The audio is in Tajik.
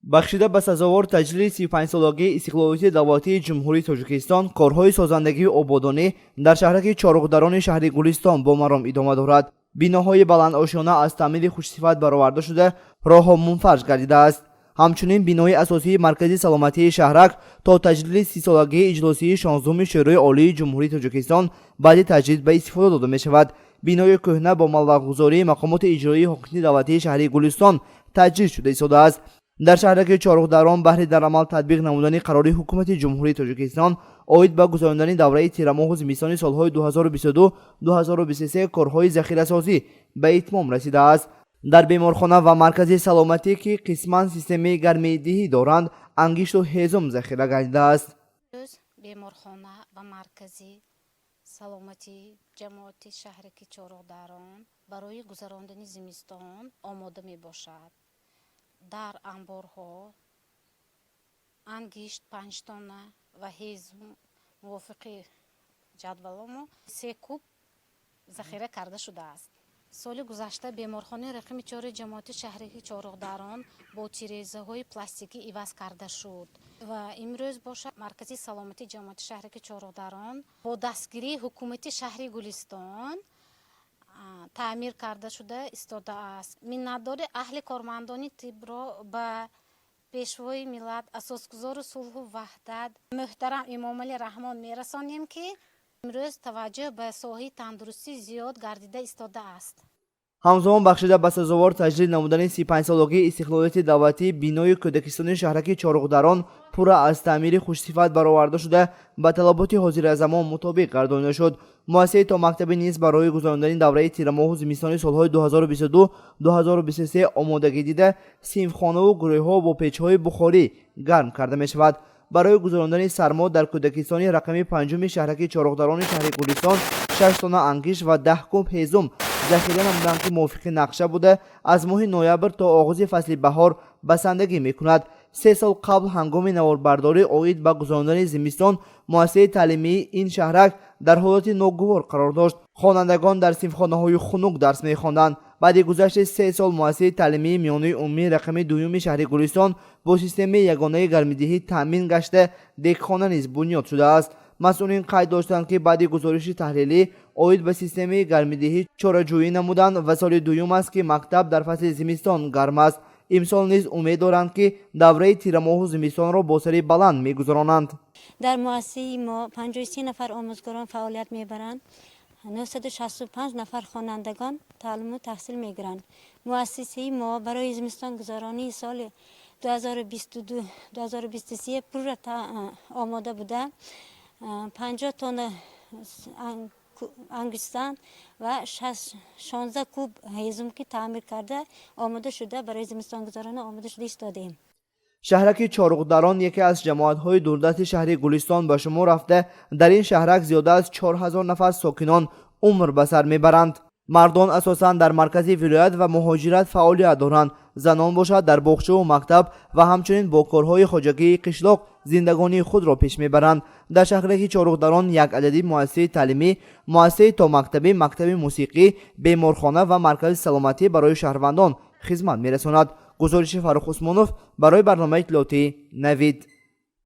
Бахшида ба сазовор таҷлили 35-солагии истиқлолияти давлатии Ҷумҳурии Тоҷикистон, корҳои созандагию ободонӣ дар шаҳраки Чоруғдарони шаҳри Гулистон бо маром идома дорад. Биноҳои баландошёна аз таъмири хушсифат бароварда шуда, роҳҳо мунфарш гардидааст. Ҳамчунин бинои асосии маркази саломатии шаҳрак то таҷлили 30-солагии иҷлосияи 16-уми Шӯрои Олии Ҷумҳурии Тоҷикистон баъди таҷдид ба истифода дода мешавад. Бинои кӯҳна бо маблағгузории мақомоти иҷроии ҳокимияти давлатии шаҳри Гулистон таҷдид шуда истодааст. Дар шаҳраки Чоруғдарон баҳри дар амал татбиқ намудани қарори Ҳукумати Ҷумҳурии Тоҷикистон оид ба гузарондани давраи тирамоҳу зимистони солҳои 2022-2023 корҳои захирасозӣ ба итмом расидааст. Дар беморхона ва маркази саломатӣ, ки қисман системаи гармидиҳӣ доранд, ангишту ҳезум захира гардидааст. Рӯз беморхона ва маркази саломатии ҷамоати шаҳраки Чоруғдарон барои гузарондани зимистон омода мебошад. Дар анборҳо ангишт 5 тонна ва ҳезум мувофиқи ҷадваломо 3 куб захира карда шудааст. Соли гузашта беморхонаи рақами 4 ҷамоати шаҳраки Чоруғдарон бо тирезаҳои пластикӣ иваз карда шуд ва имрӯз бошад, маркази саломатии ҷамоати шаҳраки Чоруғдарон бо дастгирии ҳукумати шаҳри Гулистон таъмир карда шуда истодааст. Миннатдори аҳли кормандони тиббро ба Пешвои миллат, Асосгузори сулҳу ваҳдат, муҳтарам Эмомалӣ Раҳмон мерасонем, ки имрӯз таваҷҷӯҳ ба соҳаи тандурустӣ зиёд гардида истодааст. Ҳамзамон, бахшида ба сазовор таҷлил намудани 35-солагии истиқлолияти давлатӣ, бинои кӯдакистони шаҳраки Чоруғдарон пурра аз таъмири хушсифат бароварда шуда, ба талаботи ҳозиразамон мутобиқ гардонида шуд. Муассисаи томактабӣ низ барои гузарондани давраи тирамоҳу зимистони солҳои 2022-2023 омодагӣ дида, синфхонаву гурӯҳҳо бо печҳои бухорӣ гарм карда мешавад. Барои гузарондани сармо дар кӯдакистони рақами панҷуми шаҳраки Чоруғдарони шаҳри Гулистон 6 тонна ангишт ва 10 куб ҳезум захира намуданд, ки мувофиқи нақша буда, аз моҳи ноябр то оғози фасли баҳор басандагӣ мекунад. 3 сол қабл, ҳангоми наворбардорӣ оид ба гузарондани зимистон, муассисаи таълимии ин шаҳрак дар ҳолати ногувор қарор дошт. Хонандагон дар синфхонаҳои хунук дарс мехонданд. Баъди гузашти 3 сол муассисаи таълимии миёнаи умумии рақами дуюми шаҳри Гулистон бо системаи ягонаи гармидиҳӣ таъмин гашта, дегхона низ бунёд шудааст. Масъулин қайд доштанд, ки баъди гузориши таҳлилӣ оид ба системаи гармидиҳӣ чораҷӯӣ намуданд ва соли дуюм аст, ки мактаб дар фасли зимистон гарм аст. Имсол низ умед доранд, ки давраи тирамоҳу зимистонро бо сари баланд мегузаронанд. Дар муассисаи мо 53 нафар омӯзгорон фаъолият мебаранд, 965 нафар хонандагон таълиму таҳсил мегиранд. Муассисаи мо барои зимистонгузаронии соли 2022-2023 пурра омода буда, 50 тонна ангиштсанг ва 16 куб ҳезум, ки таъмир карда омода шуда, барои зимистонгузаронӣ омода шуда истодаем. Шаҳраки Чоруғдарон яке аз ҷамоатҳои дурдасти шаҳри Гулистон ба шумор рафта, дар ин шаҳрак зиёда аз 4000 нафар сокинон умр ба сар мебаранд. Мардон асосан дар маркази вилоят ва муҳоҷират фаъолият доранд. Занон бошад, дар боғчаву мактаб ва ҳамчунин бо корҳои хоҷагии қишлоқ зиндагонии худро пеш мебаранд. Дар шаҳраки Чоруғдарон як адади муассисаи таълимӣ, муассисаи томактабӣ, мактаби мусиқӣ, беморхона ва маркази саломатӣ барои шаҳрвандон хизмат мерасонад. Гузориши Фаррух Усмонов барои барномаи иттилоотии «Навид».